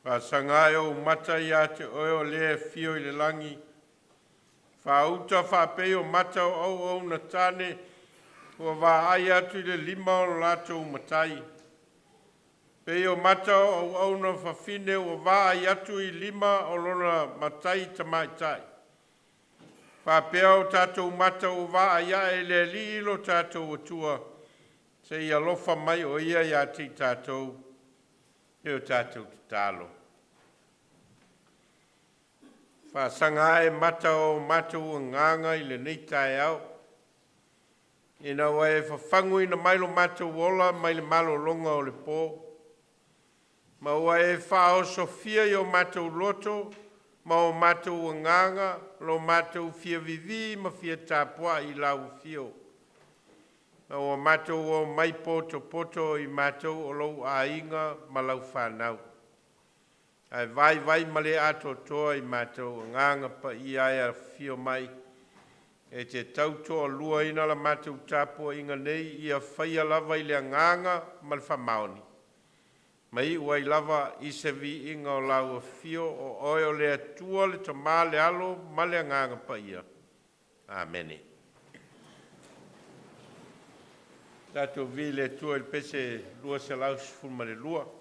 Faasaga ae ou mata ia te Oe o le e afio i le lagi, faauta faapei o mata o auauna tane ua vaai atu i le lima o lo latou matai, pei o mata o auauna faafine ua vaai atu i lima o lona matai tamaitai. Faapea o tatou mata ua vaai ae i le Alii lo tatou Atua, seia alofa mai o Ia ia te i tatou e o tatou tatalo. Faasaga a'e mata o matou agaga i lenei taeao, ina ua e fafaguina mai lo matou ola mai le malologa o le po, ma ua e faaosofia i o matou loto ma o matou agaga lo matou fia vivii ma fia tapuai i Lau Afio, ina ua matou omai potopoto o i matou o lou aiga ma lau fanau, ae vaivai ma le atoatoa i matou. Agaga Paia e, afifio mai e te tautoaluaina la matou tapuaiga nei, ia faia lava i le agaga ma le faamaoni ma iu ai lava i se viiga o lau afio, o Oe o le Atua, le Tama, le Alo ma le Agaga Paia. Amene. Tatou viia le Atua i le pese 212.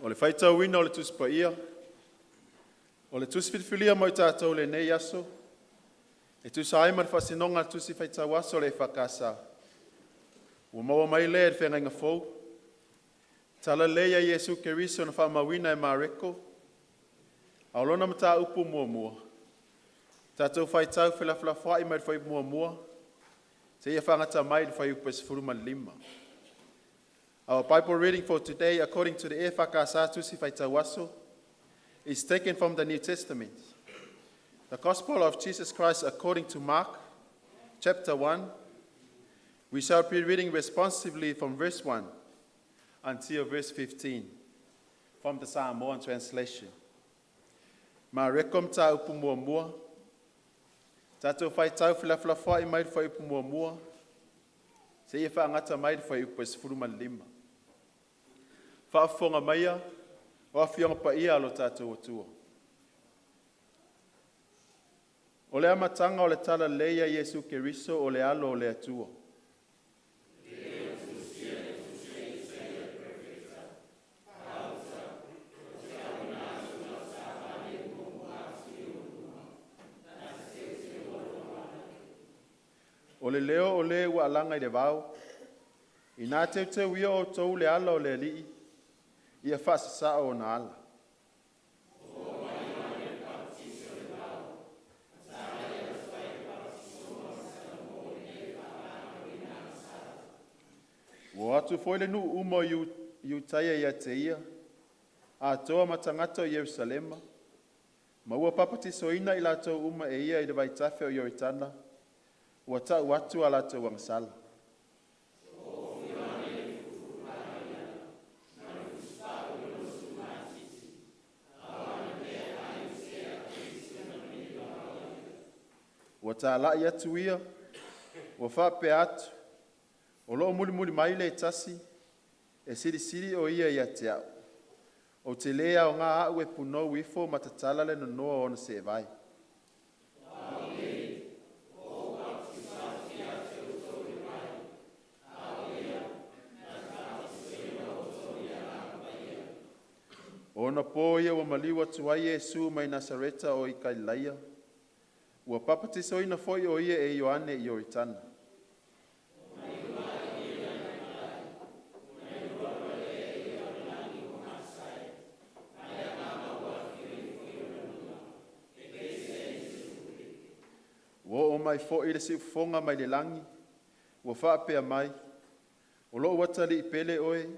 O le faitauina o le Tusi Paia, o le Tusi filifilia mo i tatou i lenei aso, e tusa ai ma le faasinoga a le Tusi Faitau Aso a le EFKS, ua maua mai lea i le Feagaiga Fou, Talalelei a Iesu Keriso na faamauina e Mareko, a o lona mataupu muamua, tatou faitau felafolafoai mai le fuaiupu 1 seia fagata mai i le fuaiupu e 15. Our Bible reading for today, according to the EFKS Tusi Faitau Aso, is taken from the New Testament. The Gospel of Jesus Christ according to Mark, chapter 1. We shall be reading responsively from verse 1 until verse 15 from the Samoan translation. Mareko mataupu muamua, tatou faitau felafolafoai mai le fuaiupu 1 seia faagata mai le fuaiupu e 15. Faafofoga maia o Afioga Paia a lo tatou Atua. O le amataga o le Talalelei a Iesu Keriso o le Alo o le Atua. O le leo o le ua alaga i le vao, ina teuteu ia outou le ala o le Alii, ia faasasao ona ala. Ua o atu foi le nuu uma o Iutaia ia te ia, atoa ma tagata o Ierusalema, ma ua papatisoina i latou uma e ia i le vaitafe o Ioritana, ua tau atu a latou agasala. Ua talai atu ia, ua faapea atu, o loo mulimuli mai le tasi, e silisili o ia ia te au. Ou te le aoga au e punou ifo ma tatala le nonoa o ona seevae. O ona po ia ua maliu atu ai Iesu mai Nasareta o i Galilaia, ua papatisoina foi o ia e Ioane i Ioritana. Ua oo mai foi le siufofoga mai le lagi, ua faapea mai, “O lou atalii pele oe,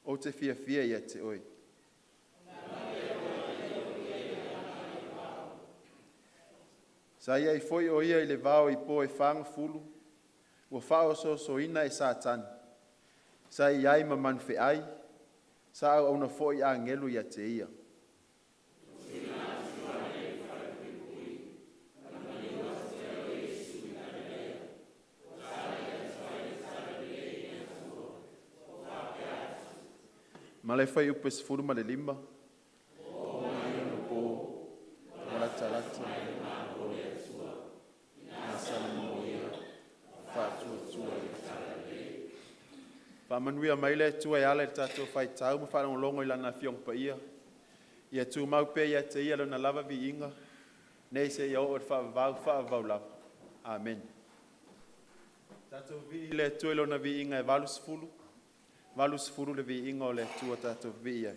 ou te fiafia ia te oe.” Sa i ai foi o ia i le vao i po e 40, ua faaosoosoina e Satani. Sa i ai ma manufeai, sa auauna foi agelu ia te ia. Ma le fuaiupu e 15. Po ua latalata le Malo o le Atua, Faamanuia mai le Atua e ala i le tatou faitau ma faalogologo i Lana Afioga Paia. Ia tumau pea ia te Ia Lona lava viiga, nei seia oo i le faavavau, faavavau lava. Amene. Tatou vivii i le Atua i Lona viiga e 80, 80 le viiga o le Atua, tatou vivii ai.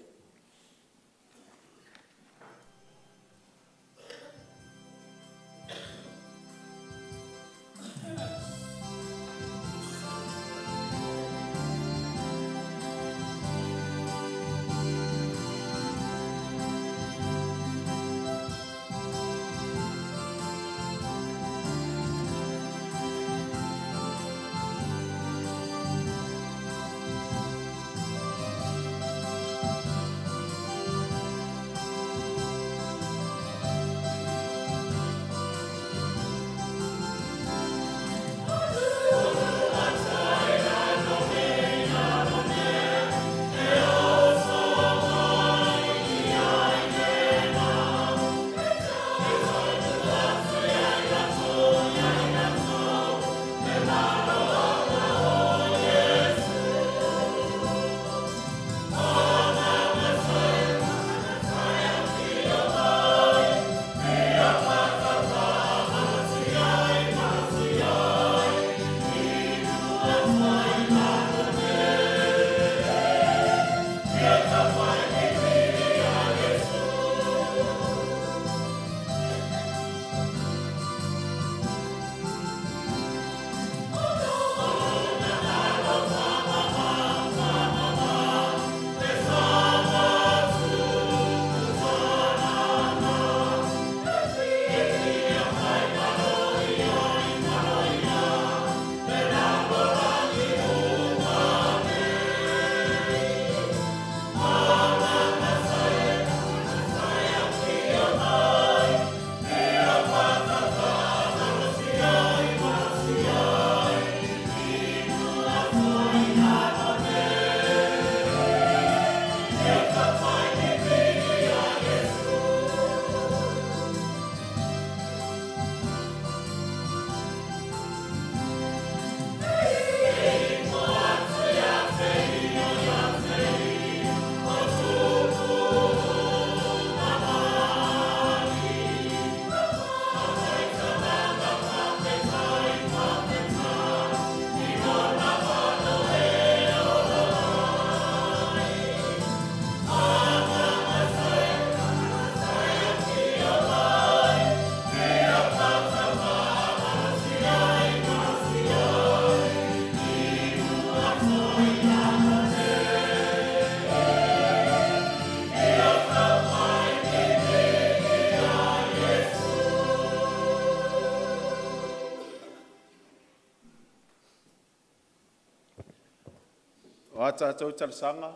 O a tatou talosaga,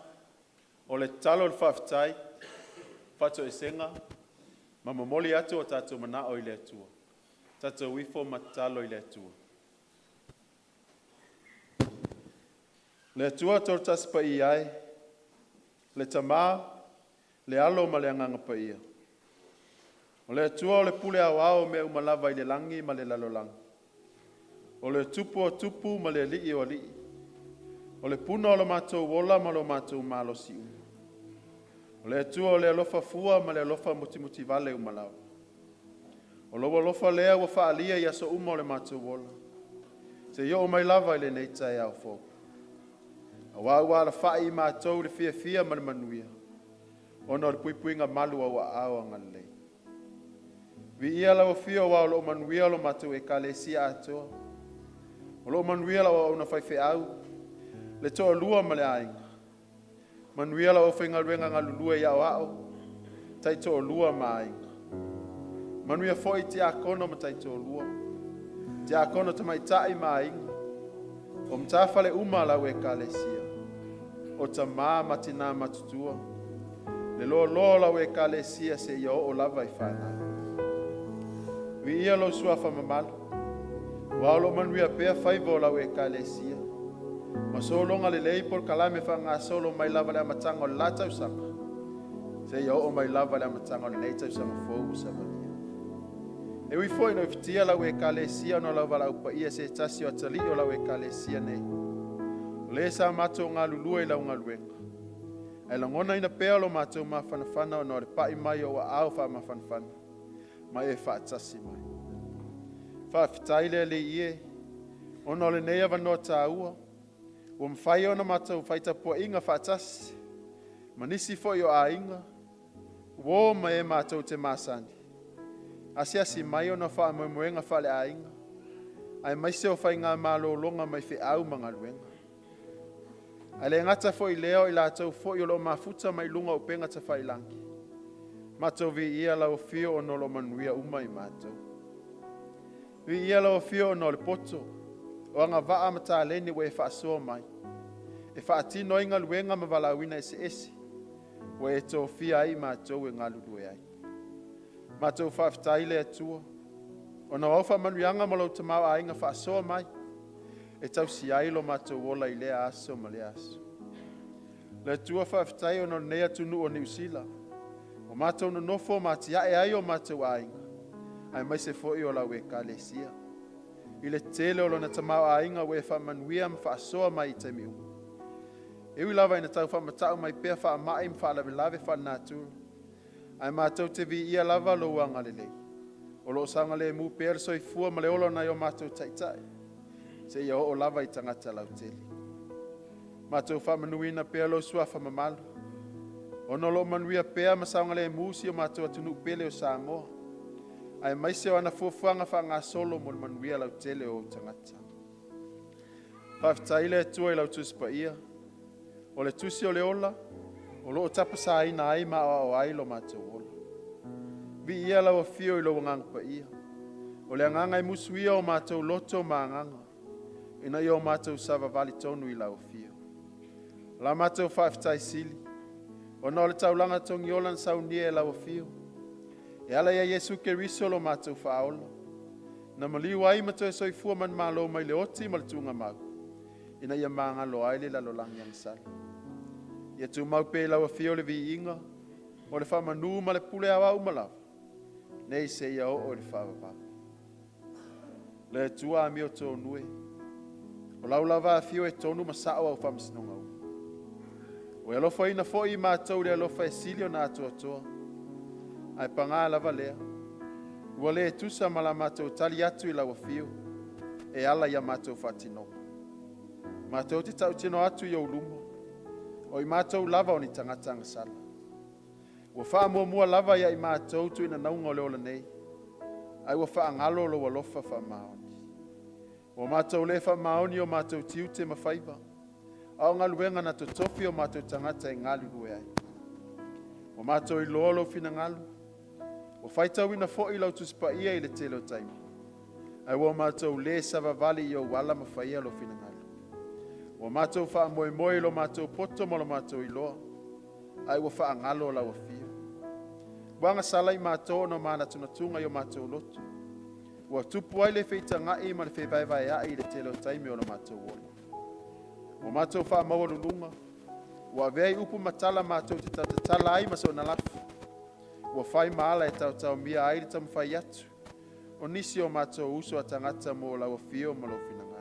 o le tatalo, o le faafetai, faatoesega ma momoli atu o tatou manao i le Atua. Tatou ifo ma tatalo i le Atua. Le Atua Toatasi Paia e, le Tama, le Alo ma le Agaga Paia, o le Atua o le pule aoao o mea uma lava i le lagi ma le lalolagi, o le Tupu o tupu ma le Alii o alii, o le puna o lo matou ola ma lo matou malosi uma, o le Atua o le alofa fua ma le alofa mutimutivale uma lava. O lou alofa lea ua faaalia i aso uma o le matou ola, seia oo mai lava i lenei taeao fou. Aua ua alafai i matou le fiafia ma le manuia, ona o le puipuiga malu o ou aao agalelei. Viia lau afio aua o lo o manuia lo matou Ekalesia atoa, o lo o manuia lau auauna faifeau, le toalua ma le aiga, manuia lau aufaigaluega galulue i aoao, taitoalua ma aiga. Manuia foi tiakono ma taitoalua, tiakono tamaitai ma aiga, o matafale uma a lau Ekalesia, o tama ma tina matutua, le loaloa o lau Ekalesia seia oo lava i fanau. Viia lou suafa mamalu, aua o lo o manuia pea faiva o lau Ekalesia, ma sologa lelei polokalame faagasolo mai lava i le amataga o le la tausaga seia oo mai lava i le amataga o lenei tausaga fou ua savalia. E ui foi ina ufitia lau Ekalesia ona o lau valaau paia i se tasi o atalii o lau Ekalesia nei, o le sa matou galulue i lau galuega, ae lagonaina pea lo matou mafanafana ona o le pai mai o ou aao faamafanafana ma e faatasi mai. Faafetai le Alii e, ona o lenei avanoa taua ua mafai ona matou fai tapuaiga faatasi ma nisi foi o aiga, uo ma e matou te masani, asiasi mai ona o faamoemoega faaleaiga, aemaise o faiga malologa mai feau ma galuega. Ae le gata foi i lea o i latou foi o lo o mafuta mai luga o upega tafailagi, matou viia lau afio ona o lo o manuia uma i matou. Viia lau afio ona o le poto, o agavaa ma taleni ua e faasoa mai e faatino ai galuega ma valaauina eseese ua e tofia ai i matou e galulue ai. Matou faafetai le Atua, ona o au faamanuiaga ma lou tamaoaiga faasoa mai e tausi ai lo matou ola i lea aso ma lea aso. Le Atua faafetai ona o lenei atunuu o Niu Sila, ua matou nonofo ma atiae ai o matou aiga, aemaise foi o lau Ekalesia, i le tele o lona tamaoaiga ua e faamanuia ma faasoa mai i taimi uma. E ui lava ina tau faamata'u mai pea faamai ma faalavelave faalenatura, ae matou te viia lava lou agalelei, o lo o saogalemu pea le soifua ma le ola o nai o matou taitai, seia oo lava i tagata lautele. Matou faamanuina pea lou suafa mamalu, ona o lo o manuia pea ma saogalemu si o matou atunuu pele o Samoa, aemaise o ana fuafuaga faagasolo mo le manuia lautele o ou tagata. Faafetai le Atua i lau Tusi Paia, o le tusi o le ola, o lo o tapasaina ai ma aoao ai lo matou ola. Viia lau afio i lou Agaga Paia, o le agaga e musuia o matou loto ma agaga, ina ia o matou savavali tonu i lau afio. O la matou faafetai sili, ona o le taulaga togiola na saunia e lau afio, e ala ia Iesu Keriso lo matou Faaola, na maliu ai ma toe soifua manumalo mai le oti ma le tuugamau, ina ia magalo ai le lalolagi agasala. Ia tumau pea i lau afio le viiga, o le faamanu ma le pule aoao uma lava, nei seia oo i le faavavau. Le Atua amiotonu e, o lau lava afio e tonu ma sao au faamasinoga uma. Ua e alofaina foi i matou i le alofa e sili ona atoatoa, ae paga lava lea, ua le tusa ma la matou tali atu i lau afio e ala i a matou faatinoga. Matou te tautino atu i ou luma, o i matou lava o ni tagata agasala. Ua faamuamua lava ia i matou tuinanauga o le ola nei, ae ua faagalo lou alofa faamaoni. Ua matou le faamaoni i o matou tiute ma faiva, a o galuega na totofi o matou tagata e galulue ai. Ua matou iloa lou finagalo, ua faitauina foi lau Tusi Paia i le tele o taimi, ae ua matou le savavali i ou ala ma faia lou finagalo. Ua matou faamoemoe i lo matou poto ma lo matou iloa, ae ua faagalo lau afio. Ua agasala i matou ona o manatunatuga i o matou loto. Ua tupu ai le feitagai ma le fevaevaeai i le tele o taimi o lo matou ola. Ua matou faamaualuluga, ua avea ai upu ma tala matou te tautatala ai ma soona lafo. Ua fai ma ala e taotaomia ai le taumafai atu o nisi o matou uso a tagata mo lau afio ma lou finagalo.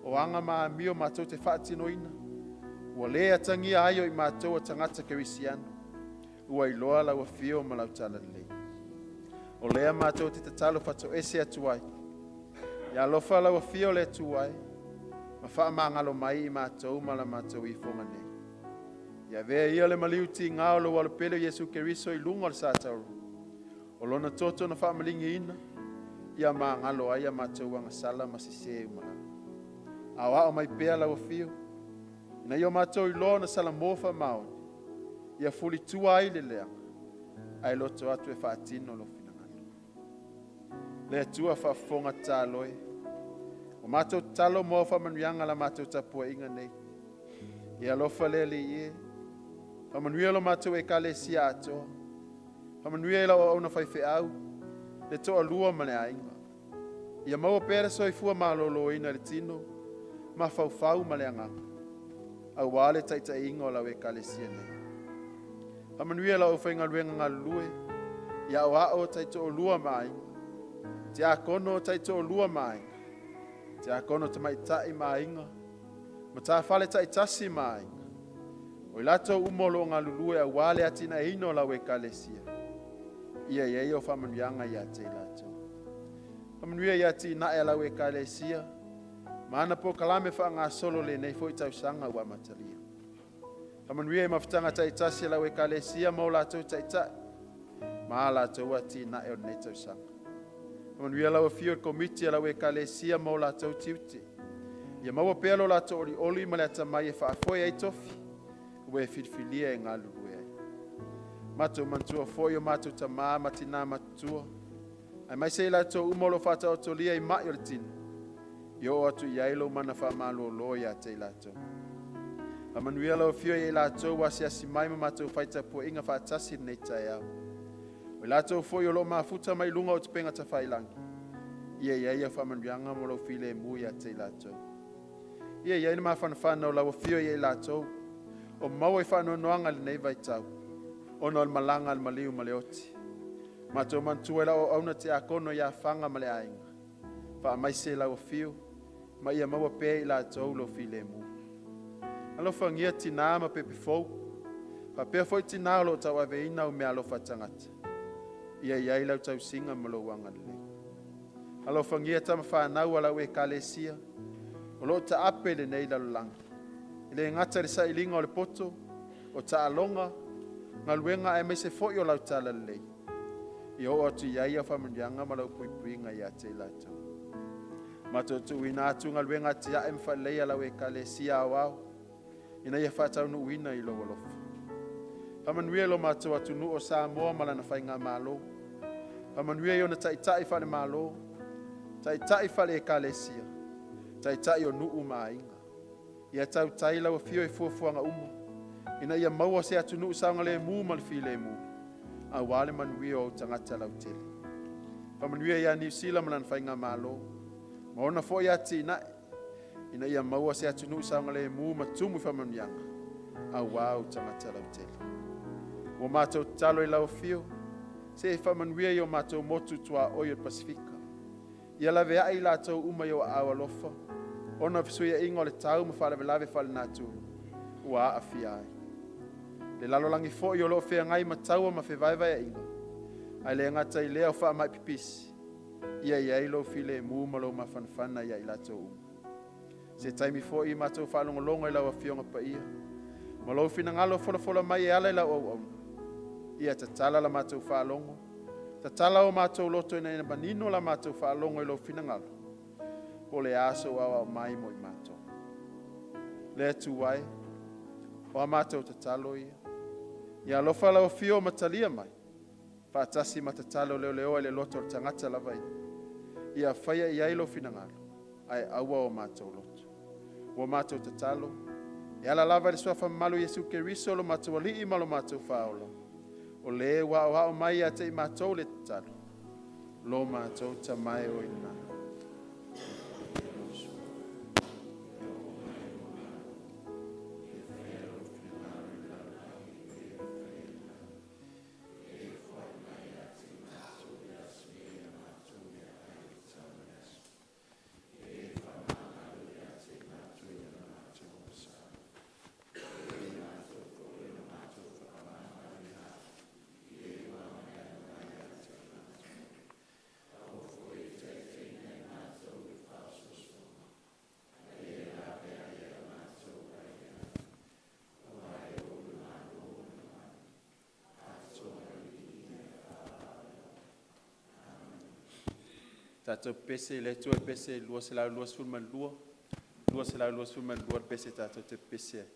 O aga ma amio matou te faatinoina, ua le atagia ai o i matou o tagata kerisiano, ua iloa lau afio ma lau talalelei. O lea matou te tatalo fatoese atu ai, ia alofa lau afio le Atua e, ma faamagalo mai i matou ma la matou ifoga nei. Ia avea ia le maliu tiga o lou Alopele Iesu Keriso i luga o le sa taurua, o lona toto na faamaligiina, ia magalo ai a matou agasala ma sese uma lava. Aoao mai pea lau afio, ina ia matou iloa ona salamo faamaoni, ia fulitua ai le leaga, ae loto atu e faatino lou finagalo. Le Atua faafofoga tatalo e, ua matou tatalo mo au faamanuiaga i la matou tapuaiga nei. Ia alofa le Alii e, faamanuia lo matou ekalesia atoa, faamanuia i lau auauna faifeau, le toalua ma le aiga. Ia maua pea le soifua maloloina i le tino, mafaufau ma le agaga, aua le taitaiina o lau ekalesia nei. Faamanuia lau aufaigaluega galulue, ia aoao taitoalua ma aiga, tiakono taitoalua ma aiga, tiakono tamaitai ma aiga, matafale taitasi ma aiga. O i latou uma o lo o galulue aua le atinaeina o lau ekalesia, ia i ai au faamanuiaga ia te i latou. Faamanuia i atinae a lau ekalesia, ma ana polokalame faagasolo i lenei foi tausaga ua amatalia. Faamanuia i mafutaga taitasi a lau ekalesia ma o latou taitai, ma a latou atinae o lenei tausaga. Faamanuia lau afio i le komiti a lau ekalesia ma o latou tiute. Ia maua pea lo latou olioli ma le atamai e faafoe ai tofi ua e filifilia e galulue ai. Matou manatua foi o matou tama ma tina matutua, aemaise i latou uma o lo o faataotolia i mai o le tino, ia oo atu i ai lou mana faamalolo ia te i latou. Faamanuia lau afio ia i latou ua asiasi mai ma matou fai tapuaiga faatasi i lenei taeao. O i latou foi o lo o mafuta mai luga o upega tafailagi, ia i ai au faamanuiaga ma lou filemu ia te i latou. Ia i ai le mafanafana o lau afio ia i latou o maua i faanoanoaga i lenei vaitau, ona o le malaga a le maliu ma le oti. Matou manatua i lau auauna tiakono ia Faga ma le aiga, faamaise lau afio ma ia maua pea e i latou lou filemu. Alofagia tina ma pepe fou, faapea foi tina o lo o tauaveina au meaalofa a tagata, ia i ai lau tausiga ma lou agalelei. Alofagia tama fanau a lau ekalesia o lo o taape i lenei lalolagi, e le gata i le sailiga o le poto, o taaloga, galuega aemaise foi o lau talalelei. Ia oo atu i ai au faamanuiaga ma lau puipuiga ia te i latou. Matou tuuina atu galuega atiae ma faaleleia a lau Ekalesia Aoao ina ia faataunuuina i lou alofa. Faamanuia i lo matou atunuu o Samoa ma lana faigamalo. Faamanuia i ona taitai faale-Malo, taitai faale-Ekalesia, taitai o nuu ma aiga. Ia tautai lau afio i fuafuaga uma, ina ia maua se atunuu saogalemu ma le filemu, aua le manuia o tagata lautele. Faamanuia ia Niu Sila ma lana faigamalo, ma ona foi atinae, ina ia maua se atunuu saogalemu ma tumu i faamanuiaga, aua ou tagata lautele. Ua matou tatalo i lau afio, se i faamanuia i o matou motu tuaoi o le Pasefika. Ia laveai i latou uma i ou aao alofa, ona o fesuiaiga o le tau ma faalavelave faalenatura ua aafia ai. Le lalolagi foi o lo o feagai ma taua ma fevaevaeaiga, ae le gata i lea o faamai pipisi, ia i ai lou filemu ma lou mafanafana ia i latou uma. Se taimi foi matou faalogologo i lau Afioga Paia ma lou finagalo folafola mai e ala i lau auauna, ia tatala la matou faalogo, tatala o matou loto ina ia manino la matou faalogo i lou finagalo, po o le a sou aoao mai mo i matou. Le Atua e, o a matou tatalo ia, ia alofa lau afio ma talia mai, faatasi ma tatalo leleoa i le loto o le tagata lava ia, ia faia i ai lou finagalo, ae aua o matou loto. Ua matou tatalo, e ala lava i le suafa mamalu o Iesu Keriso lo matou Alii ma lo matou Faaola, o le ua aoao mai ia te i matou le tatalo, lo matou Tama e o i le lagi. Tatou pepese i le Atua i le pese 222, 222 le pese tatou te pepese ai.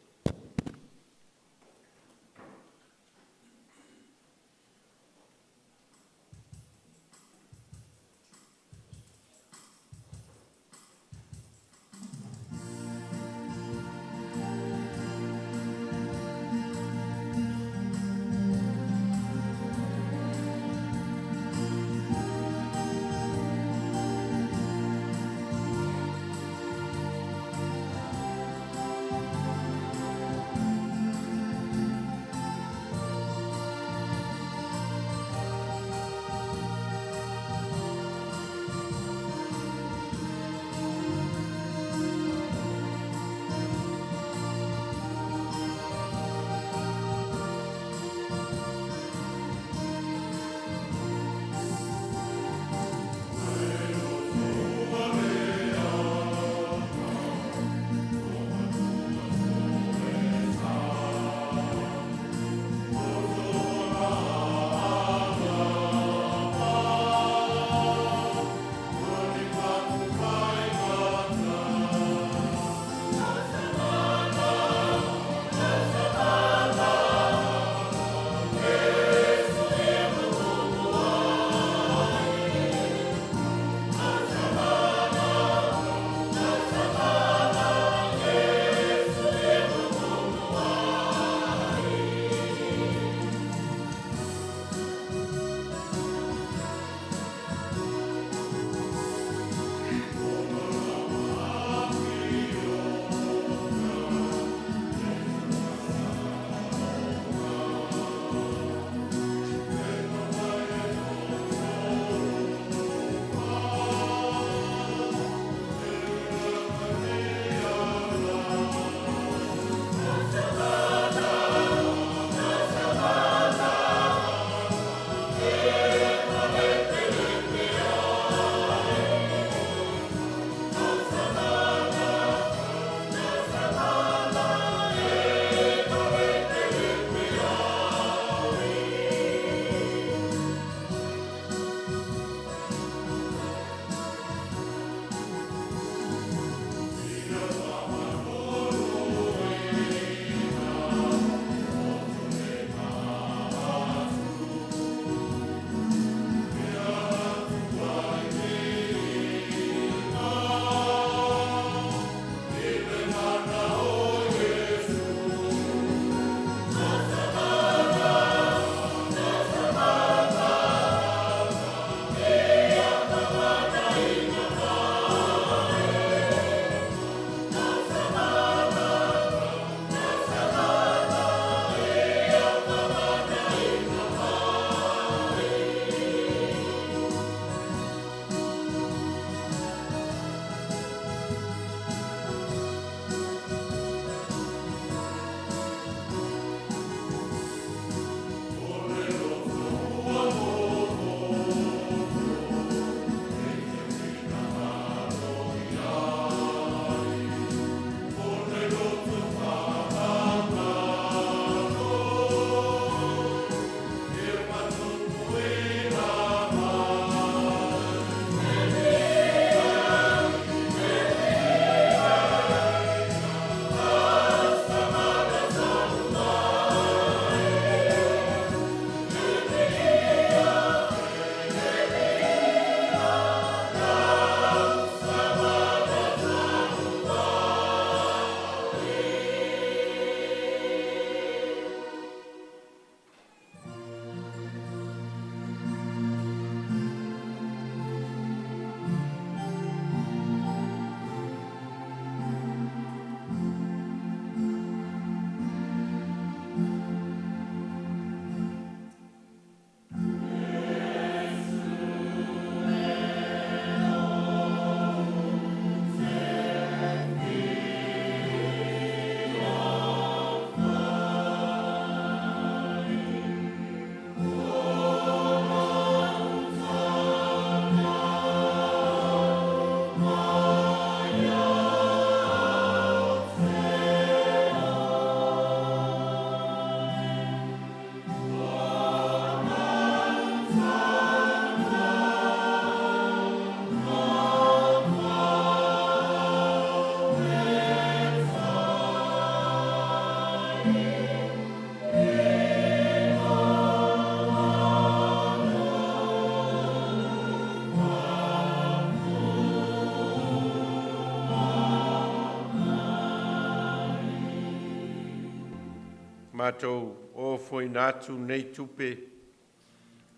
Matou ofoina atu nei tupe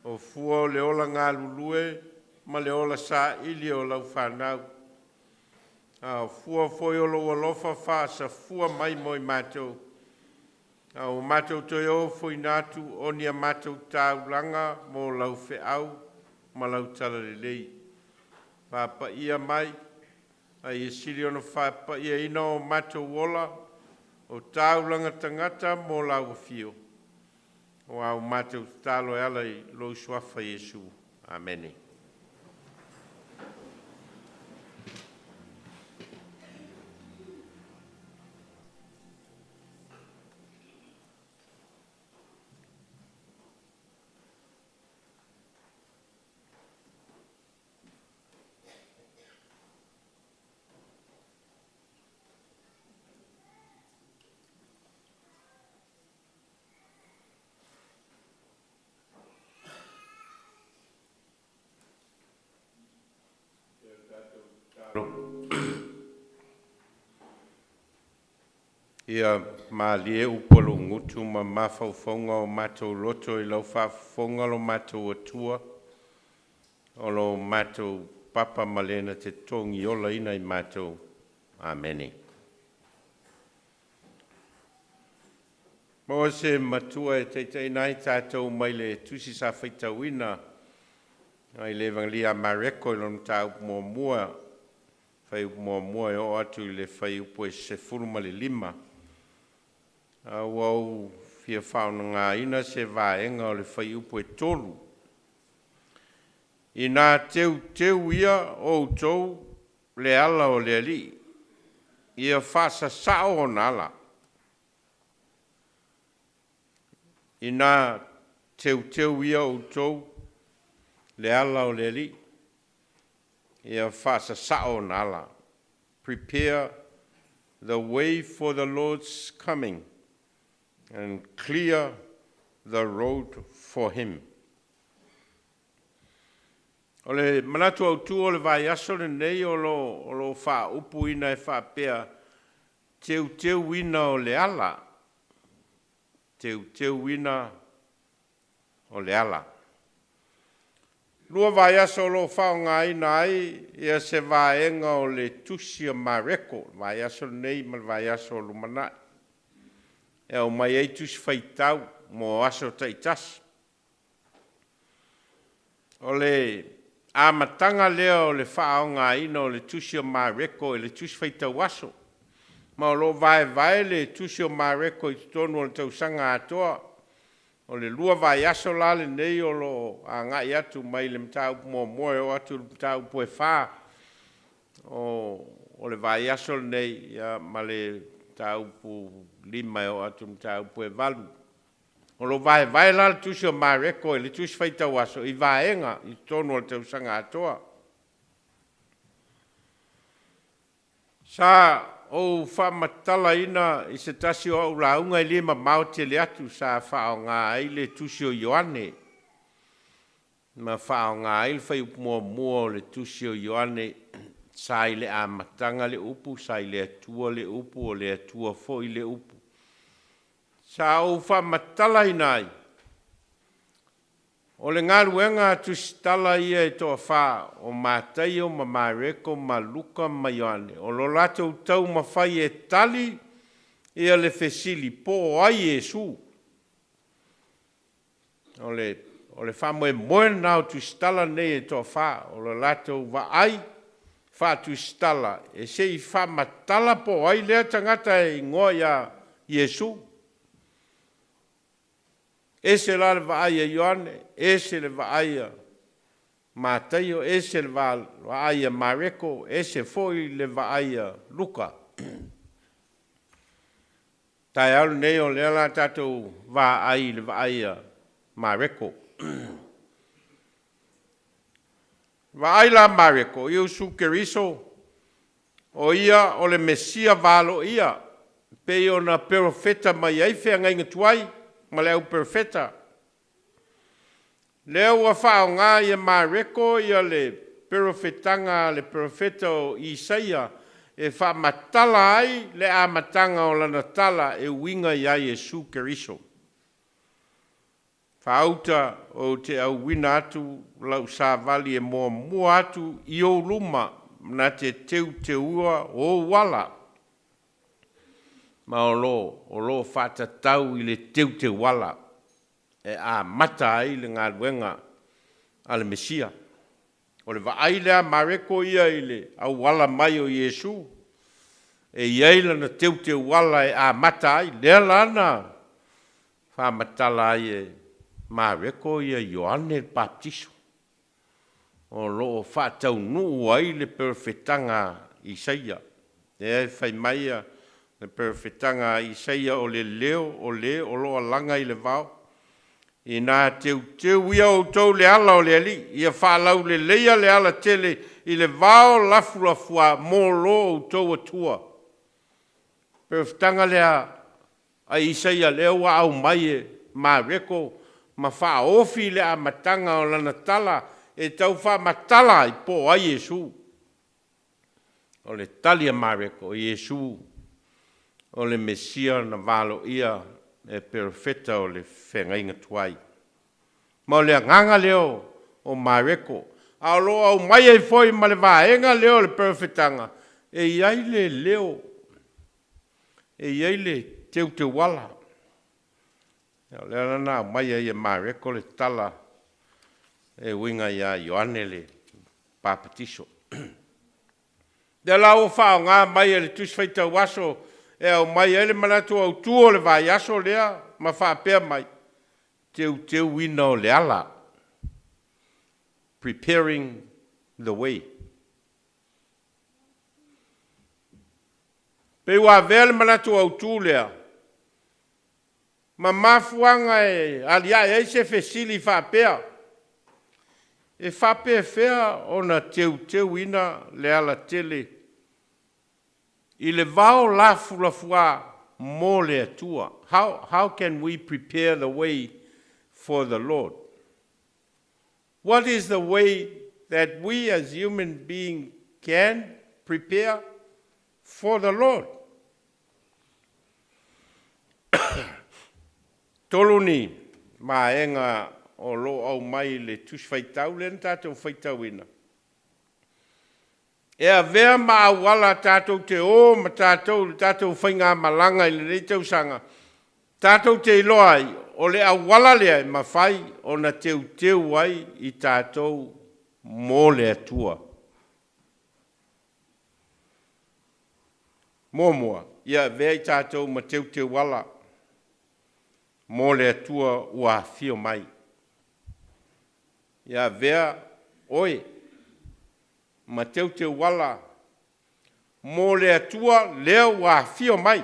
o fua o le ola galulue ma le ola saili o lau fanau. A o fua foi o lou alofa faasafua mai mo i matou, a ua matou toe ofoina atu o ni a matou taulaga mo lau feau ma lau talalelei. Faapaia mai, a ia sili ona faapaiaina o matou ola o taulaga tagata mo lau afio, o au matou tatalo e ala i lou suafa Iesu. Amene. Ia malie upu a lou gutu ma mafaufauga o matou loto i lau faafofoga lo matou Atua, o lo matou papa ma le na te togiolaina i matou. Amene. Maua se matua e taitaiina ai tatou mai le tusi sa faitauina mai le Evagelia a Mareko i lona mataupu muamua, fuaiupu 1 e oo atu i le fuaiupu e 15. A ua ou fia faaaogaina se vaega o le fuaiupu e 3. Ina teuteu ia outou le ala o le Alii, ia faasasao ona ala. Ina teuteu ia outou le ala o le Alii, ia faasasao ona ala. Prepare the way for the Lord's coming and clear the road for him. O le manatu autu o le vaiaso lenei o lo o faaupuina e faapea, teuteuina o le ala, teuteuina o le ala. 2 vaiaso o lo o faaaogaina ai ia se vaega o le tusi a Mareko, le vaiaso lenei ma le vaiaso o lumanai, e aumai ai tusi faitau mo aso taitasi. O le amataga lea o le faaaogaina o le tusi o Mareko i le tusi faitau aso, ma o lo o vaevae le tusi o Mareko i totonu o le tausaga atoa. O le 2 vaiaso la lenei o lo o agai atu mai le mataupu 1 e oo atu i le mataupu e 4 o le vaiaso lenei, ma le mataupu 5 e oo atu i le mataupu e 8. O lo o vaevae la le tusi o Mareko i le tusi faitau aso i vaega i totonu o le tausaga atoa. Sa ou faamatalaina i se tasi o au lauga e le mamao tele atu sa faaaoga ai le tusi o Ioane ma faaaoga ai le fuaiupu 1 o le tusi o Ioane, sa i le amataga le Upu, sa i le Atua le Upu, o le Atua foi le Upu. Sa ou faamatalaina ai, o le galuega a tusitala ia e toafa o Mataio ma Mareko ma Luka ma Ioane, o lo latou taumafai e tali ia le fesili po o ai Iesu. O le faamoemoe lena o tusitala nei e toafa, o le latou vaai faatusitala e se i faamatala po o ai lea tagata e igoa ia Iesu. E ese la le vaai a Ioane, ese le vaai a Mataio, ese le vaai a Mareko, ese foi le vaai a Luka. Taeao lenei o lea o le a tatou vaai i le vaai a Mareko. Vaai la Mareko, Iesu Keriso o ia o le Mesia valoia e pei ona perofeta mai ai feagaiga tuai ma le au perofeta. Lea ua faaaoga e Mareko ia le perofetaga a le perofeta o Isaia e faamatala ai le amataga o lana tala e uiga iā Iesu Keriso. Faauta ou te auina atu lau savali e muamua atu i ou luma na te teuteua ou ala. Ma o lo o faatatau i le teuteuala e amata ai le galuega a le Mesia. O le vaai lea a Mareko ia i le auala mai o Iesu, e i ai lana teuteuala e amata ai, lea la na faamatala ai e Mareko ia Ioane le Papatiso, o lo o faataunuu ai le perofetaga a Isaia, lea e fai mai le perofetaga a Isaia, o le leo o le o lo o alaga i le vao, ina teuteu ia outou le ala o le Alii, ia faalauleleia le alatele i le vao lafulafuā mo lo outou Atua. Perofetaga lea a Isaia lea ua aumai e Mareko ma faaofi le amataga o lana tala e tau faamatala ai po o ai Iesu. O le tali a Mareko, o Iesu o le Mesia na valoia e perofeta o le Feagaiga Tuai. Ma o le agaga lea o Mareko, a o lo o aumai ai foi ma le vaega lea o le perofetaga, e i ai le leo, e i ai le teuteuala. O lea la na aumai ai e Mareko le tala e uiga ia Ioane le Papatiso. O lea la ua faaaoga mai e le Tusi Faitau Aso e aumai ai le manatu autu o le vaiaso lea ma faapea mai, teuteuina o le ala, preparing the way. Pei ua avea le manatu autu lea ma mafuaaga e aliae ai se fesili faapea, e faapefea ona teuteuina le alatele i le vao lafulafuā mo le Atua? How can we prepare the way for the Lord? What is the way that we as human beings can prepare for the Lord? Tolu ni vaega o lo o aumai i le Tusi Faitau lea na tatou faitauina, e avea ma auala tatou te o ma tatou i le tatou faigamalaga i lenei tausaga, tatou te iloa ai o le auala lea e mafai ona teuteu ai i tatou mo le Atua. Muamua, ia avea i tatou ma teuteuala mo le Atua ua afio mai. Ia avea oe ma teuteuala mo le Atua lea ua afio mai.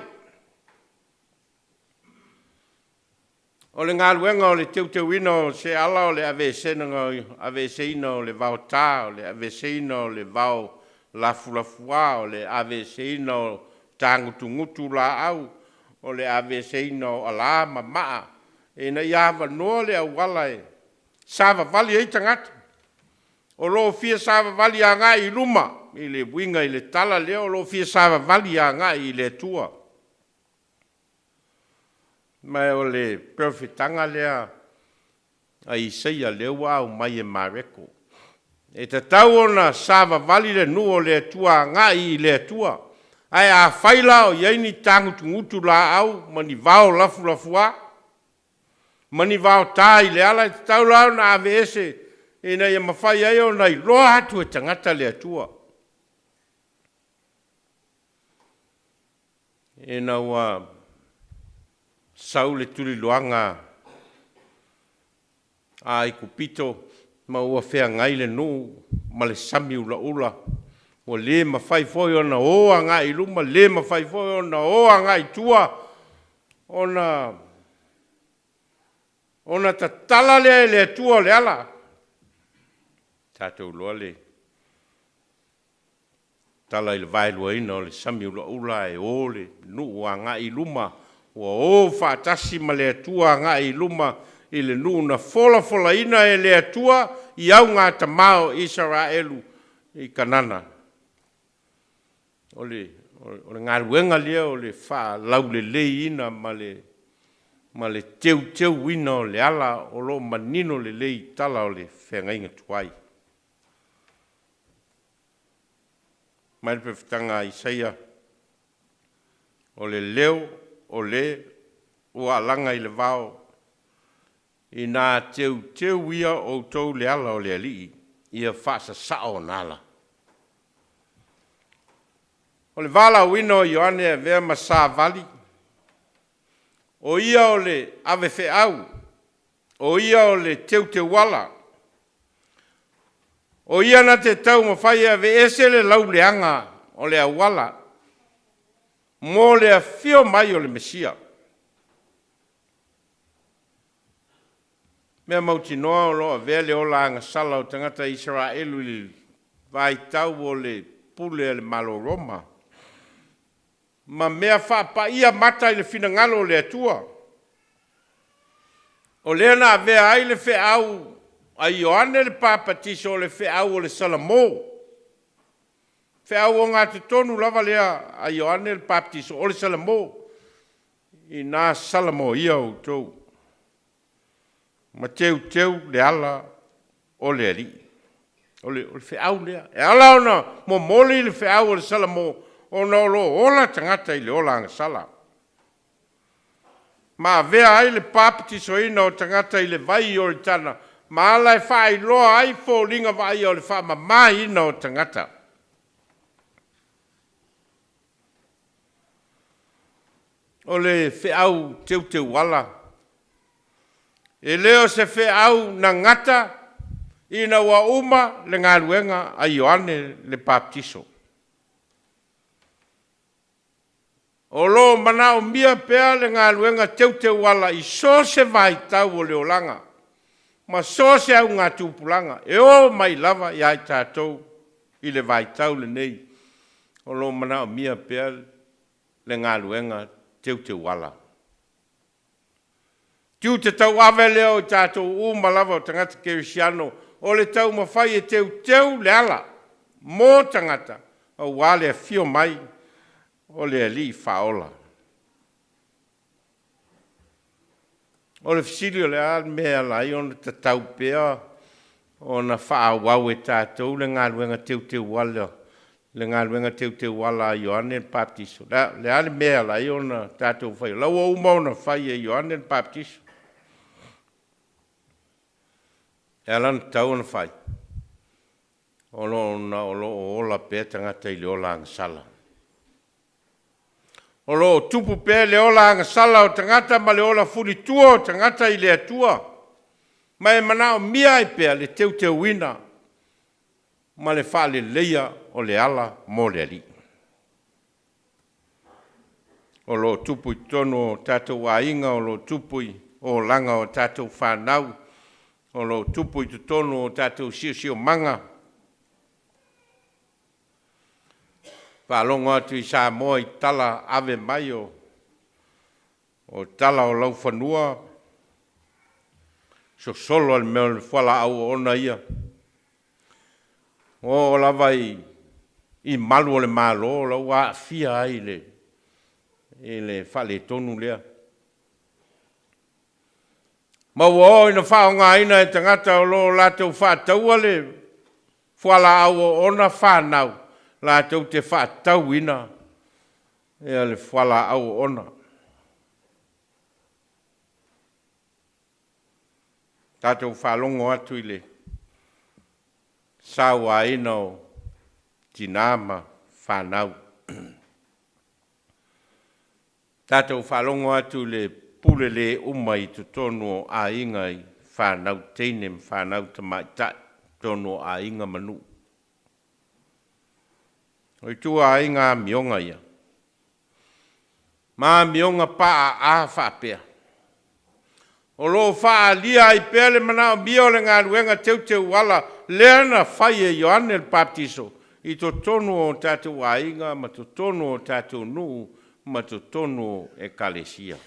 O le galuega o le teuteuina o se ala o le aveeseina o le vaota, o le aveeseina o le vao lafulafuā, o le aveeseina o tagutugutu laau, o le aveeseina o alā ma maa ina ia avanoa le auala e savavali ai tagata o lo o fia savavali agai i luma i le uiga i le tala lea o lo o fia savavali agai i le Atua. Ma o le perofetaga lea a Isaia lea ua aumai e Mareko. E tatau ona savavali le nuu o le Atua agai i le Atua. Ae afai la o i ai ni tagutugutu laau ma ni vao lafulafuā ma ni vaota i le ala, e tatau la ona aveese ina ia mafai ai ona iloa atu e tagata le Atua. Ina ua sau le tuliloaga a Aikupito ma ua feagai le nuu ma le sami ulaula, ua le mafai foi ona o agai i luma, le mafai foi ona o agai i tua, ona tatala lea e le Atua o le ala. Tatou iloa le tala i le vaeluaina o le sami ulaula ae o le nuu agai i luma, ua o faatasi ma le Atua agai i luma i le nuu na folafolaina e le Atua i augatama o Isaraelu i Kanana. O le, o le galuega lea o le faalauleleiina ma le, ma le teuteuina o le ala o lo o manino lelei i tala o le feagaiga tuai. Mai le profetaga a Isaia, o le leo o le ua alaga i le vao, ina teuteu ia outou le ala o le Alii, ia faasasao ona ala. O le valaauina o Ioane e avea ma savali, o ia o le avefeau, o ia o le teuteuala, o ia na te taumafai e aveese le lauleaga o le auala mo le afio mai o le Mesia. Mea mautinoa o lo o avea le ola agasala o tagata Isaraelu i le vaitau o le pule a le Malo Roma ma mea faapaia mata i le finagalo o le Atua, o lea na avea ai le feau a Ioane le Papatiso o le feau o le Salamo, feau ogatotonu lava lea a Ioane le Papatiso o le Salamo, ina salamoia outou ma teuteu le ala o le Alii. O le feau lea. E ala ona momoli le feau o le Salamo, ona o lo o ola tagata i le ola agasala, ma avea ai le papatisoina o tagata i le vai Ioritana ma ala e faailoa ai foliga vaaia o le faamamaina o tagata. O le feau teuteuala, e le o se feau na gata ina ua uma le galuega a Ioane le Papatiso. O lo o manaomia pea le galuega teuteuala i so o se vaitau o le olaga ma so o se augatupulaga e oo mai lava ia i tatou i le vaitau lenei, o lo o manaomia pea le galuega teuteuala. Tiute tauave lea o i tatou uma lava o tagata kerisiano o le taumafai e teuteu le ala mo tagata aua le afio mai o le Alii Faaola. O le fesili, o le a le mea e ala ai ona tatau pea ona faaauau e tatou le galuega teuteuala, le galuega teuteuala a Ioane le Papatiso? O le a le mea e ala ai ona tatou faia? O la ua uma ona fai e Ioane le Papatiso. E ala ona tatau ona fai, ona o lo o ola pea tagata i le ola agasala. O lo o tupu pea le ola agasala o tagata ma le ola fulitua o tagata i le Atua, ma e manaomia ai pea le teuteuina ma le faaleleia o le ala mo le Alii. O lo o tupu i totonu o tatou aiga, o lo o tupu i olaga o tatou fanau, o lo o tupu i totonu o tatou siosiomaga. Faalogo atu i Samoa i tala ave mai o tala o laufanua, sosolo lava i le mea o le fualaau oona ia, ua oo lava i malu o le Malo o la ua aafia ai i le faaletonu lea. Ma ua oo ina faaaogaina e tagata o lo o latou faataua le fualaau oona fanau latou te faatauina le fualaau oona. Tatou faalogo atu i le sauaina o tina ma fanau. Tatou faalogo atu i le pule le uma i totonu o aiga i fanau teine ma fanau tamaitai i totonu o aiga ma nuu. O ituaiga amioga ia, ma amioga paaa faapea, o lo o faaalia ai pea le manaomia o le galuega teuteuala lea na fai e Ioane le Papatiso i totonu o tatou aiga ma totonu o tatou nuu ma totonu o Ekalesia.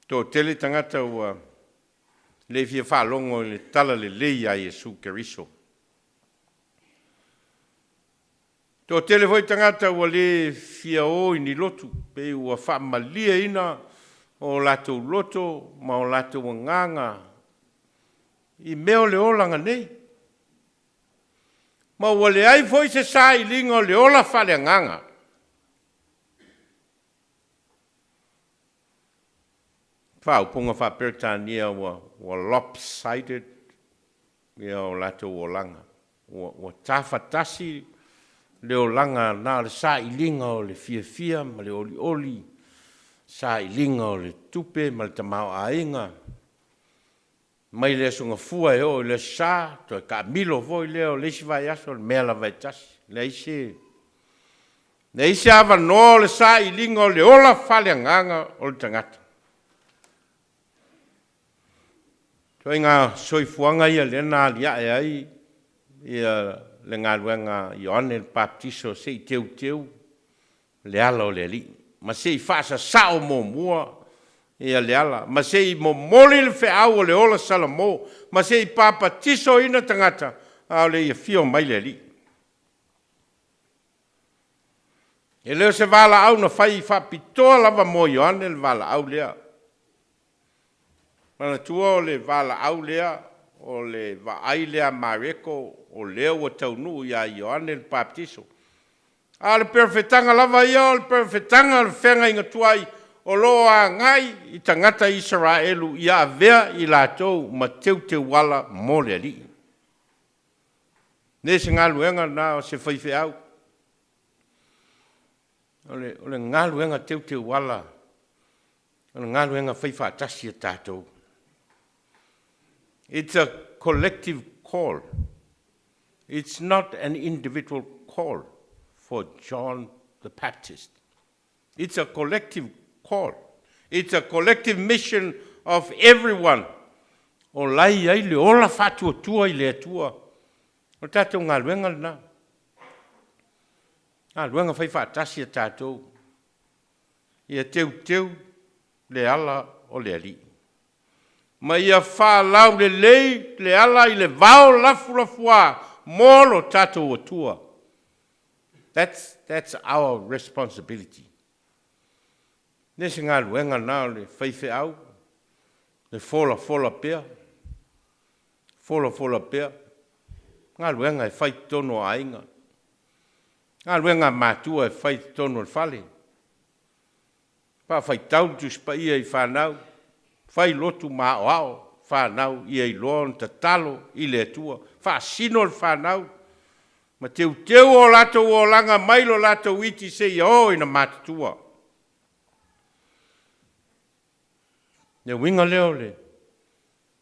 Toatele tagata ua Le fia faalogo i le talalelei ia Iesu Keriso. Toatele foi tagata ua le fia o i ni lotu, pei ua faamalieina o latou loto ma o latou agaga i mea o le olaga nei, ma ua leai foi se sailiga o le ola faaleagaga. Faaupuga faa-Peretania ua lopsided o latou olaga, ua tafatasi le olaga na o le sailiga o le fiafia ma le olioli, sailiga o le tupe ma le tamaoaiga, mai le Aso Gafua e oo i le Aso Sa, toe taamilo foi lea o le isi vaiaso, o le mea lava e tasi, e leai se avanoa o le sailiga o le ola faaleagaga o le tagata. O ituaiga soifuaga ia lea na aliae ai le galuega a Ioane le Papatiso, se i teuteu le ala o le Alii, ma se i faasasao muamua le ala, ma se i momoli le feau o le ola salamo, ma se i papatisoina tagata a o le i afio mai le Alii. E le o se valaau na fai faapitoa lava mo Ioane le valaau lea. Manatua o le valaau lea, o le vaai lea a Mareko o lea ua taunuu ia Ioane le Papatiso. A o le perofetaga lava ia o le perofetaga o le feagaiga tuai o lo o agai i tagata Isaraelu ia avea i latou ma teuteuala mo le Alii. E le o se galuega lena o se faifeau, o le galuega teuteuala, o le galuega faifaatasi a tatou. It's a collective call. It's not an individual call for John the Baptist. It's a collective call. It's a collective mission of everyone. O la e i ai le ola faatuatua i le Atua. O le tatou galuega lena. Galuega faifaatasi a tatou ia teuteu le ala o le Alii, ma ia faalaulelei le ala i le vao lafulafoa mo lo tatou Atua. That's our responsibility. E le o se galuega lena o le faifeau le folafola pea, folafola pea, galuega e fai i totonu o aiga, galuega a matua e fai i totonu o le fale, faafaitau le Tusi Paia i fanau, fai lotu ma aoao fanau ia iloa ona tatalo i le Atua, faasino le fanau ma teuteu o latou olaga mai lo latou iti seia oo ina matutua. O le uiga lea o le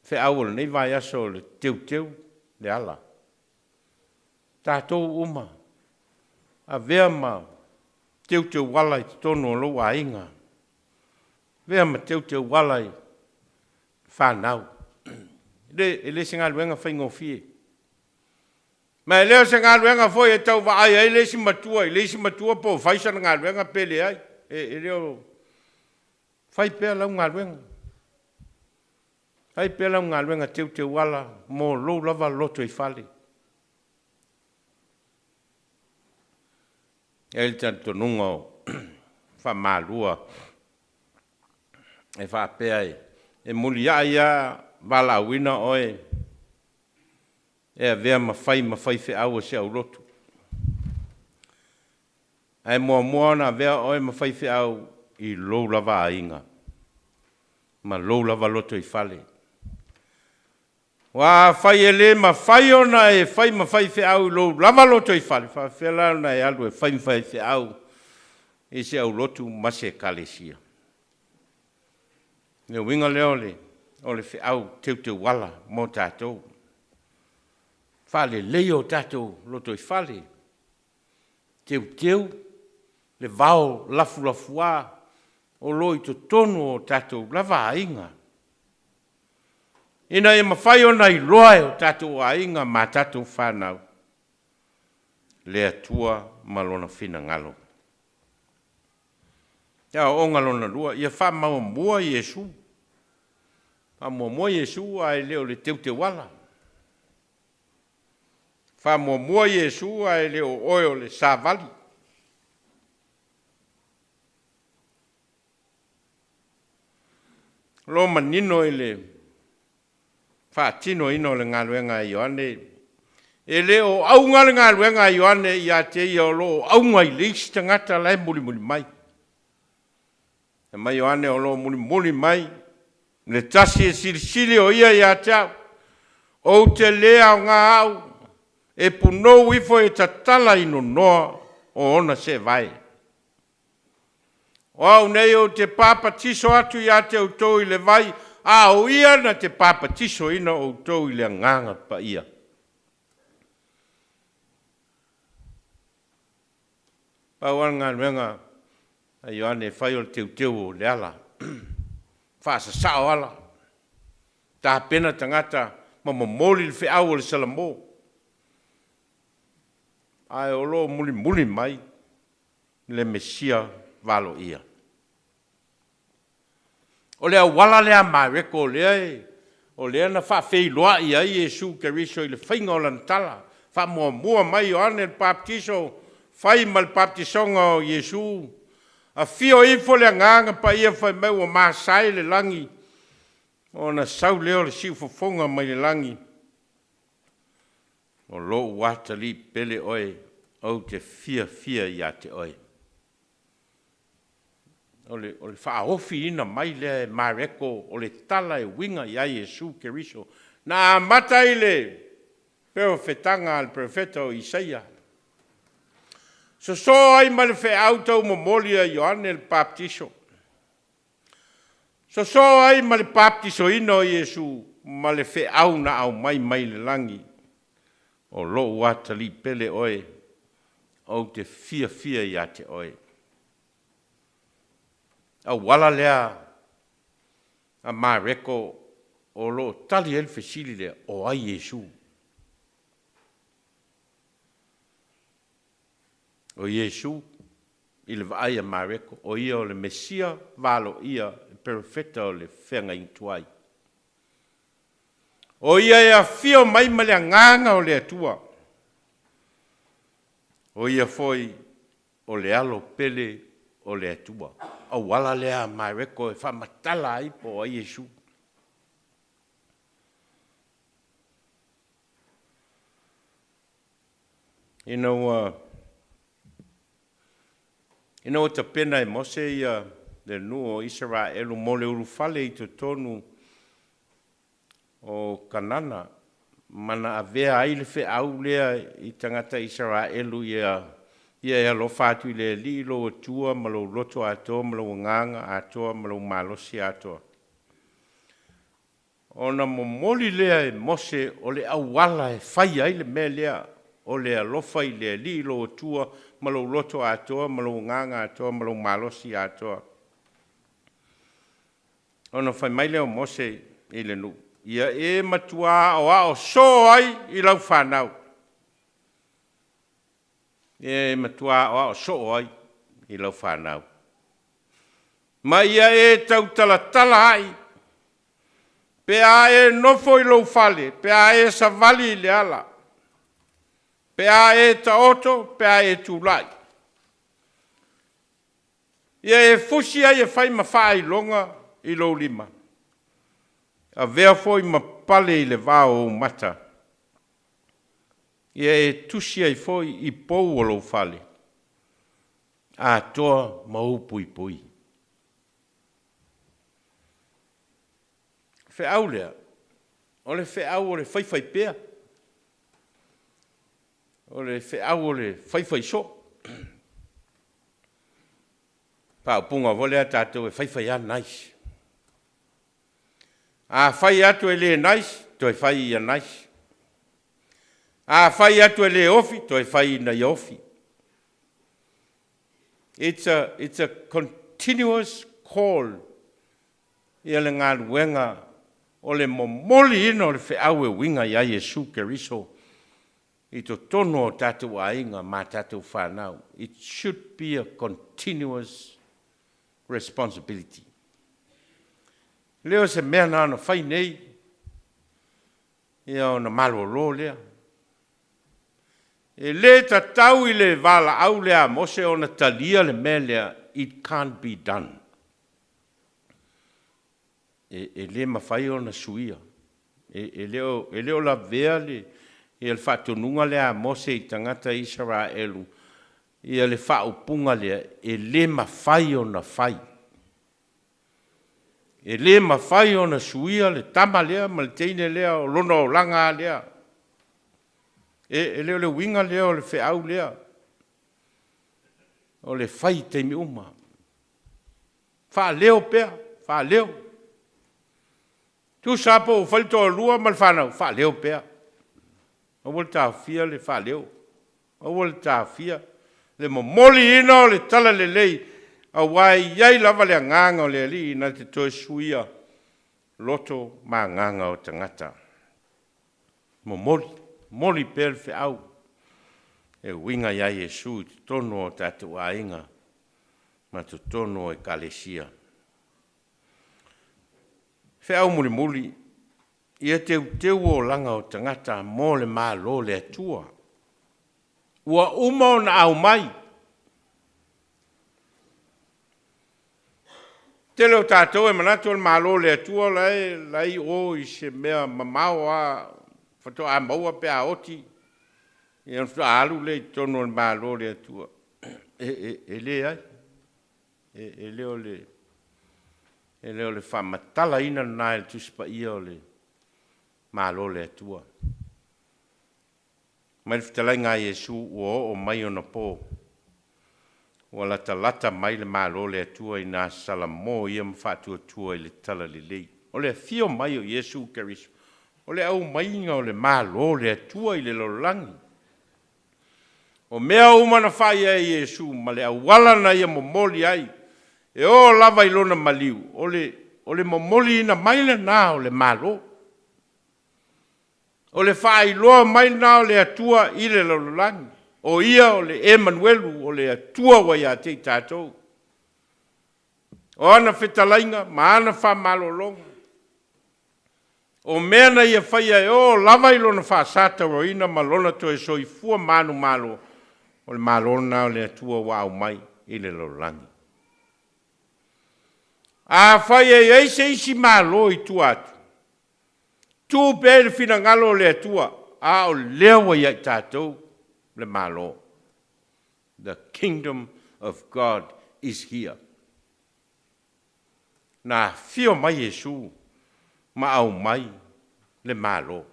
feau o lenei vaiaso o le teuteu le ala. Tatou uma, avea ma teuteuala i totonu o lou aiga, avea ma teuteuala i fanau. E le o se galuega faigofie. Ma e le o se galuega foi e tau vaai ai le isi matua i le isi matua po o fai sana galuega pe leai. E le o… Fai pea lau galuega, fai pea lau galuega teuteuala mo lou lava lotoifale. E i ai le talitonuga o faamalua e faapea e muliai lava valaauina oe e avea ma fai ma faifeau a si au lotu, ae muamua ona avea oe ma faifeau i lou lava aiga ma lou lava lotoifale. Aua afai e le mafai ona e fai ma faifeau i lou lava lotoifale, e faapefea la ona e alu e fai ma faifeau i se aulotu ma se ekalesia? O le uiga lea o le feau teuteuala mo tatou, faaleleia o tatou lotoifale, teuteu le vao lafulafoa o lo o i totonu o tatou lava aiga, ina ia mafai ona iloa e o tatou aiga ma a tatou fanau le Atua ma Lona finagalo. O le aoaoga lona lua, ia faamauamua Iesu. Faamuamua Iesu ae le o le teuteuala. Faamuamua Iesu ae le o oe o le savali. O lo o manino i le faatinoina o le galuega a Ioane, e le o auga le galuega a Ioane ia te ia o lo o auga i le isi tagata la e mulimuli mai. Fai mai Ioane o lo o mulimuli mai le tasi e silisili o ia ia te au, ou te le aoga au e punou ifo e tatala i nonoa o ona seevae. O au nei ou te papatiso atu ia te outou i le vai, a o ia na te papatisoina outou i le Agaga Paia. Pau lava le galuega a Ioane e fai o le teuteu o le ala, faasasao ala, tapena tagata ma momoli le feau o le salamo, ae o lo o mulimuli mai le Mesia valoia. O le auala lea a Mareko o lea na faafeiloai ai Iesu Keriso i le faiga o lana tala, faamuamua mai Ioane le Papatiso, fai ma le papatisoga o Iesu, afio ifo le Agaga Paia fai mai ua masae le lagi ona sau lea o le siufofoga mai le lagi, o lou atalii pele oe, ou te fiafia ia te oe. O le faaofiina mai lea e Mareko o le tala e uiga ia Iesu Keriso, na amata i le perofetaga a le perofeta o Isaia, sosoo ai ma le feau taumomoli a Ioane le Papatiso, sosoo ai ma le papatisoina o Iesu ma le feau na aumai mai le lagi, o lou atalii pele oe, ou te fiafia ia te oe. Auala lea a Mareko o lo o tali ai le fesili lea, o ai Iesu? O Iesu i le vaai a Mareko, o ia o le Mesia valoia, le Perofeta o le feagaiga tuai. O ia e afio mai ma le Agaga o le Atua, o ia foi o le Alo pele o le Atua. Auala lea a Mareko e faamatala ai po o ai Iesu. Ina ua ina ua tapena e Mose ia le nuu o Isaraelu mo le ulufale i totonu o Kanana ma na avea ai le feau lea i tagata Isaraelu ia ia e alofa atu i le Alii lou Atua ma lou loto atoa ma lou agaga atoa ma lou malosi atoa. Ona momoli lea e Mose o le auala e fai ai le mea lea, o le alofa i le Alii lou Atua ma lou loto atoa ma lou agaga atoa ma lou malosi atoa. Ona fai mai lea o Mose i le nuu, Ia e matuā aoao soo ai i lau fanau. Ia e matuā aoao soo ai i lau fanau. Ma ia e tautalatala ai pe a e nofo i lou fale, pe a e savali i le ala, pe a e taoto, pe a e tulai. Ia e fusi ai e fai ma faailoga i lou lima, avea foi ma pale i le va o ou mata. Ia e tusi ai foi i pou o lou fale, atoa ma ou puipui. Feau lea, o le feau o le faifaipea, o le feau o le faifaisoo. Faaupuga foi lea a tatou e faifai lava nice. A fai atu e le nice, toe fai ia nice. A fai atu e le ofi, toe fai ina ia ofi. It's a, it's a continuous call ia le galuega o le momoliina o le feau e uiga ia Iesu Keriso i totonu o tatou aiga ma tatou fanau. It should be a continuous responsibility. Le o se mea na ona fai nei, ia ona malolo lea. E le tatau i le valaau lea a Mose ona talia le mea lea, it can't be done. E le mafai ona suia. E le o lavea le faatonuga lea a Mose i tagata Isaraelu ia le faaupuga lea, e le mafai ona fai. E le mafai ona suia le tama lea ma le teine lea, o lona olaga lava lea. E le o le uiga lea o le feau lea, o le fai i taimi uma. Faaleo pea, faaleo. Tusa lava po ua fai le toalua ma le fanau, faaleo pea. Aua le taofia le faaleo. Aua le taofia le momoliina o le talalelei, aua e i ai lava le agaga o le Alii na te toe suia loto ma agaga o tagata. Momoli, momoli pea le feau e uiga ia Iesu i totonu o tatou aiga ma totonu o Ekalesia. Feau mulimuli, ia teuteu olaga o tagata mo le Malo o le Atua. Ua uma ona aumai. Tele o tatou e manatu o le Malo o le Atua la e i o i se mea mamao lava, faatoa maua pe a oti, ia ona faatoa alu lea i totonu o le Malo o le Atua. E leai, e le o le faamatalaina lena e le Tusi Paia o le Malo o le Atua. Mai le fetalaiga a Iesu, ua oo mai ona po, ua latalata mai le Malo o le Atua ina salamo ia ma faatuatua i le talalelei. O le afio mai o Iesu Keriso, o le aumaiga o le Malo o le Atua i le lalolagi. O mea uma na fai e Iesu ma le auala na ia momoli ai, e oo lava i lona maliu, o le momoliina mai lena o le Malo. O le faailoa mai lena o le Atua i le lalolagi, o Ia o le Emanuelu, o le Atua ua ia te i tatou. O ana fetalaiga ma ana faamalologa, o mea na ia faia e oo lava i lona faasatauaina ma lona toe soifua manumalo, o le Malo lena o le Atua ua aumai i le lalolagi. Afai e i ai se isi Malo i tua atu, tuu pea i le finagalo o le Atua, a o lea ua ia i tatou le Malo. The kingdom of God is here. Na afio mai Iesu ma aumai le Malo.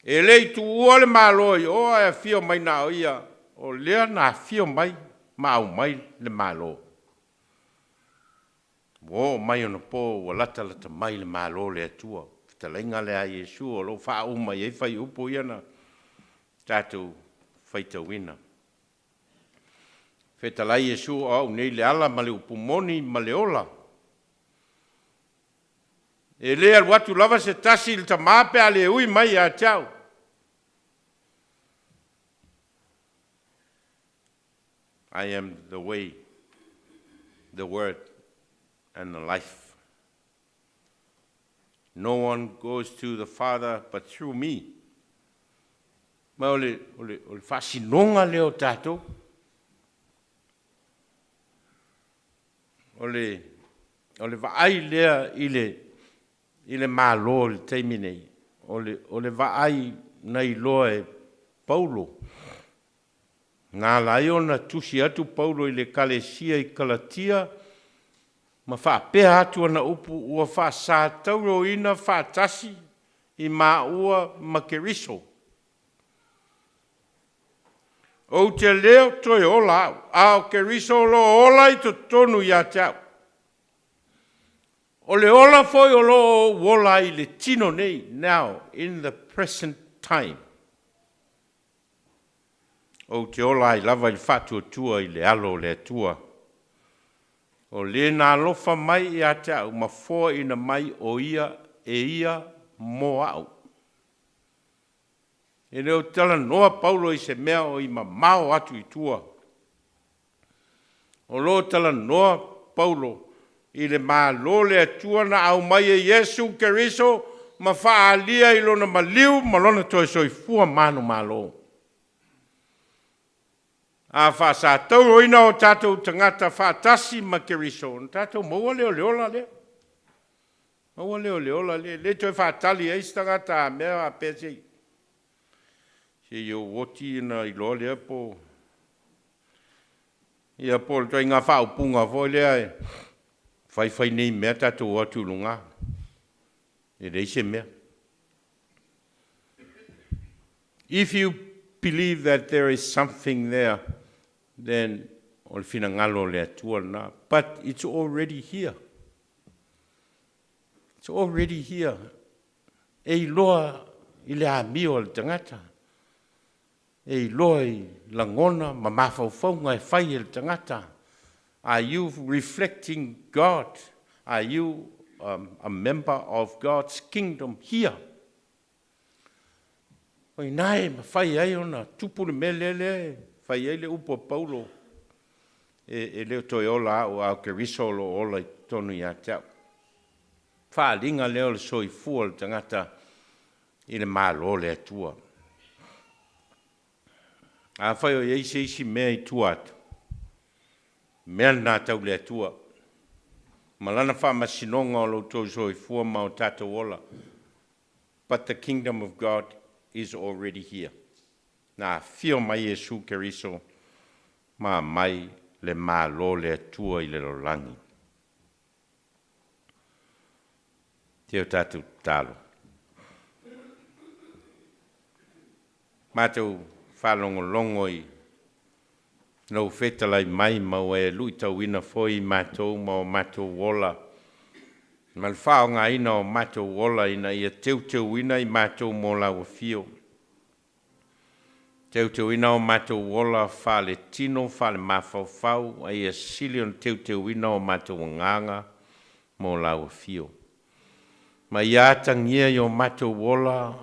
E le i tuua le Malo i o ae afio mai na o ia, o lea na afio mai ma aumai le Malo. Ua oo mai ona po ua latalata mai le Malo o le Atua. Fetalaiga lea a Iesu o lo o faauma i ai fuaiupu ia na tatou faitauina. Fetalai Iesu, o au nei le ala ma le upu moni ma le ola. E le alu atu lava se tasi i le Tama pe a le ui mai ia te au. I am the way, the word and the life. No one goes to the Father but through me. Ma o le faasinoga lea o tatou. O le vaai lea i le Malo i le taimi nei, o le vaai na iloa e Paulo, na ala ai ona tusi atu Paulo i le Ekalesia i Kalatia ma faapea atu ana upu, ua faasatauroina faatasi i maua ma Keriso. Ou te le o toe ola au, a o Keriso o lo o ola i totonu ia te au. O le ola foi o lo o ou ola ai i le tino nei, now, in the present time. Ou te ola ai lava i le faatuatua i le alo o le Atua. O le na alofa mai ia te au ma foaina mai o ia e ia mo au. E le o talanoa Paulo i se mea o i mamao atu i tua. O lo o talanoa Paulo I le Malo le Atua na aumai e Iesu Keriso ma faaalia i lona maliu ma lona toe soifua manumalo. A faasatauroina o tatou tagata faatasi ma Keriso, ona tatou maua lea o le ola lea. Maua lea o le ola lea. E le toe faatali ai se tagata a mea faapea se i ou oti ona iloa lea po o le ituaiga faaupuga foi lea, e fai fai nei mea tatou o atu i luga, e leai se mea. If you believe that there is something there, then o le finagalo o le Atua lena. But it's already here. It's already here. E iloa i le amio a le tagata, e iloa i lagona ma mafaufauga e fai e le tagata. Are you reflecting God? Are you a member of God's kingdom here? O ina e mafai ai ona tupu le mea lea e fai ai le upu a Paulo, e le o toe ola au, a o Keriso o lo o ola i totonu ia te au. Faaaliga lea o le soifua o le tagata i le Malo o le Atua. Afai o i ai se isi mea i tua atu, mea lena tau le Atua, ma lana faamasinoga o lo outou soifua ma o tatou ola. But the kingdom of God is already here. Na afio mai Iesu Keriso ma mai le Malo le Atua i le lalolagi. Te o tatou tatalo. Matou faalogologo i lou fetalai mai ma ua e luitauina foi i matou ma o matou ola, ma le faaaogaina o matou ola ina ia teuteuina i matou mo lau afio. Teuteuina o matou ola faaletino faalemafaufau, a ia sili ona teuteuina o matou agaga mo lau afio. Ma ia atagia i o matou ola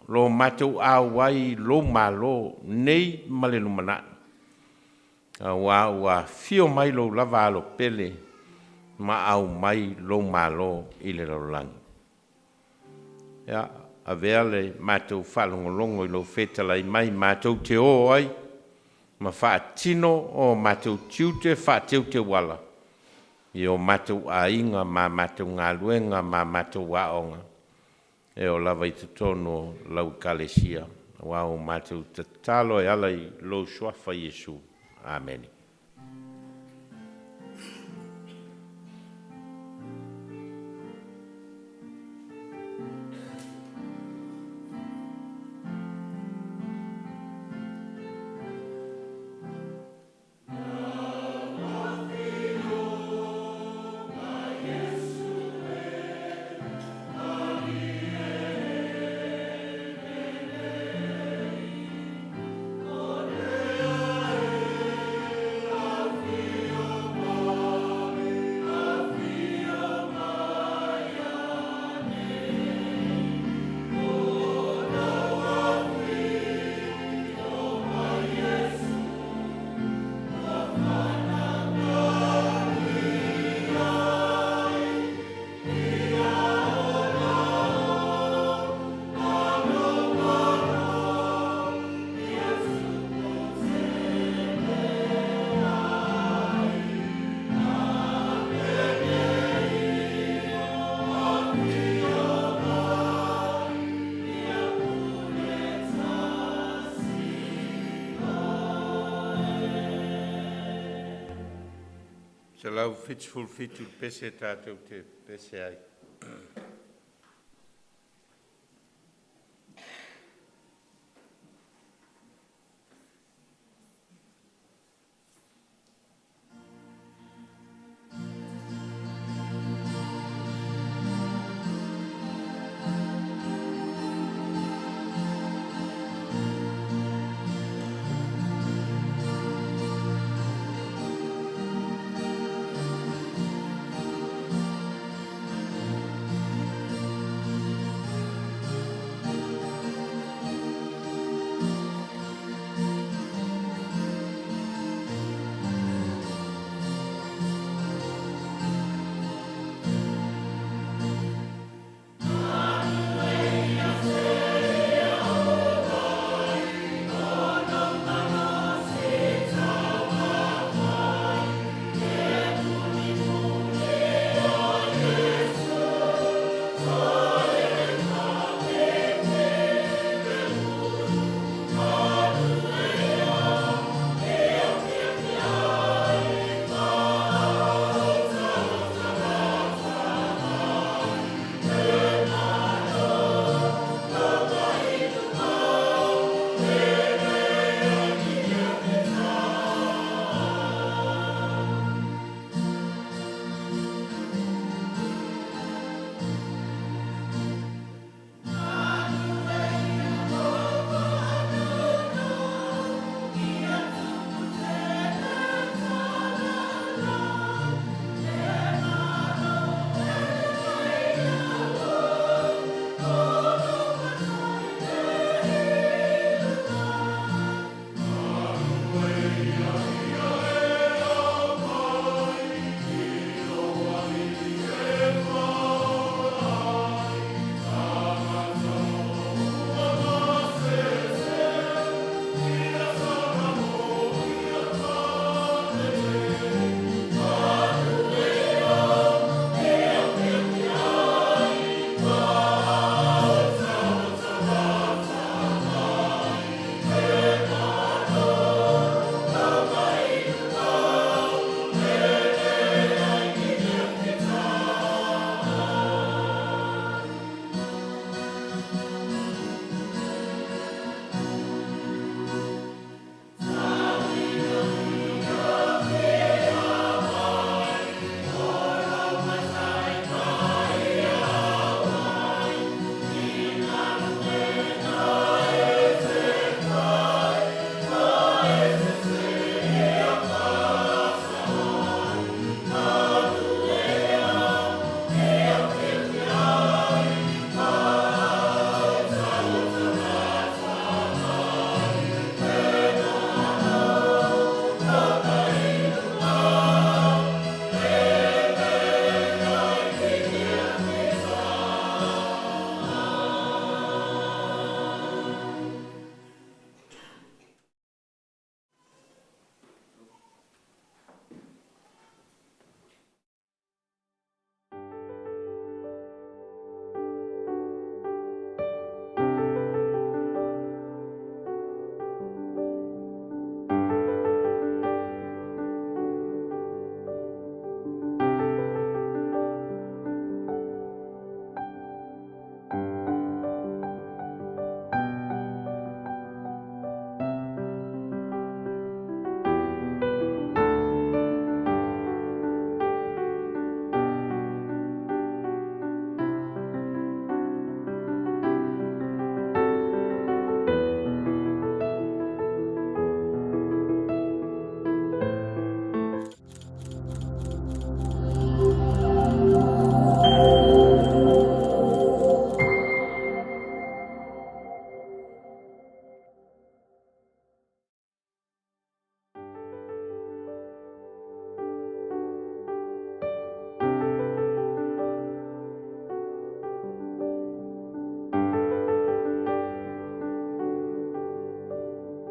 lo matou auai i lou Malo nei ma le lumanai, auā ua afio mai lou lava Alo pele ma aumai lou Malo i le lalolagi. Ia, avea le matou faalogologo i lou fetalai mai matou te o ai ma faatino o matou tiute faateuteuala i o matou aiga ma matou galuega ma matou aoga e oo lava i totonu o lau Ekalesia, aua ua matou tatalo e ala i lou Suafa Iesu. Amene. 177 le pese tatou te pese ai.